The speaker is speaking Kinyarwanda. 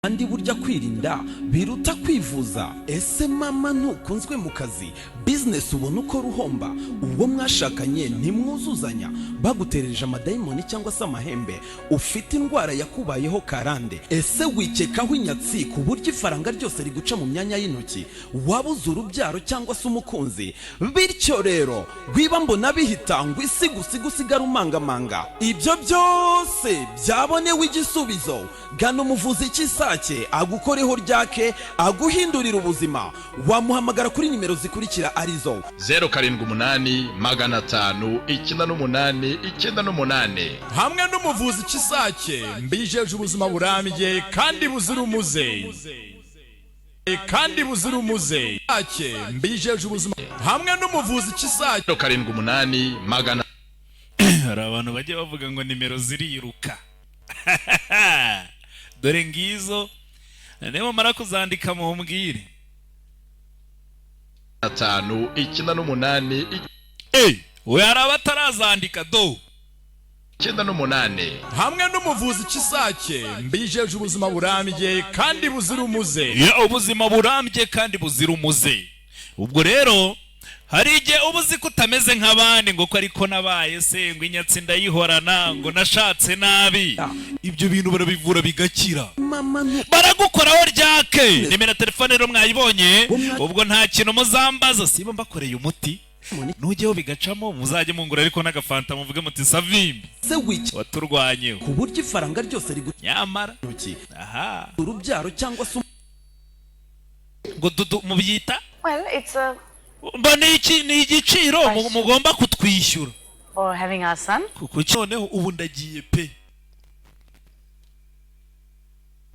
Kandi burya kwirinda biruta kwivuza. Ese mama, ntukunzwe mu kazi? Business ubona ukora uhomba? Uwo mwashakanye ntimwuzuzanya? Baguterereje amadayimoni cyangwa se amahembe? Ufite indwara yakubayeho karande? Ese wikekaho inyatsi ku buryo ifaranga ryose riguca mu myanya y'intoki? Wabuze urubyaro cyangwa se umukunzi? Bityo rero wiba mbona bihita ngo isi gusiga usigara umangamanga. Ibyo byose byabonewe igisubizo. Gana umuvuzi cy'isake agukoreho ryake, aguhindurira ubuzima. Wamuhamagara kuri nimero zikurikira, arizo: 078 500 98 98. Hamwe n'umuvuzi Kisake, mbijeje ubuzima burambye kandi buzira umuze, kandi buzira umuze. Kisake, mbijeje ubuzima hamwe n'umuvuzi Kisake. 078 magana Hari abantu bajya bavuga ngo nimero ziriruka. Dore ngizo, nimumara kuzandika mumbwire. 5 98 We, hari abatarazandika do. 98. Hamwe n'umuvuzi Kisake, mbijeje ubuzima burambye kandi buzira umuze. Ya, ubuzima burambye kandi buzira umuze. Ubwo rero hari igihe uba uzi ko utameze nk'abandi, ngo ko ariko nabaye se, ngo inyatsi ndayihorana, ngo nashatse nabi. Ibyo bintu barabivura bigakira. Mama ntu Baragukoraho ryake. Nimero ya telefone rero mwayibonye. Ubwo nta kintu muzambaza, siba mbakoreye umuti nujyeho bigacamo, muzajye mungura ariko n'agafanta, muvuge muti: "Savimbi ese wike waturwanyeho." ku buryo ifaranga ryose riguca Nyamara intoki, aha urubyaro cyangwa se ngo dudu mubyita. Well, it's a Mba ni iki? Ni igiciro mugomba kutwishyura for having our son. Kuko noneho ubu ndagiye pe.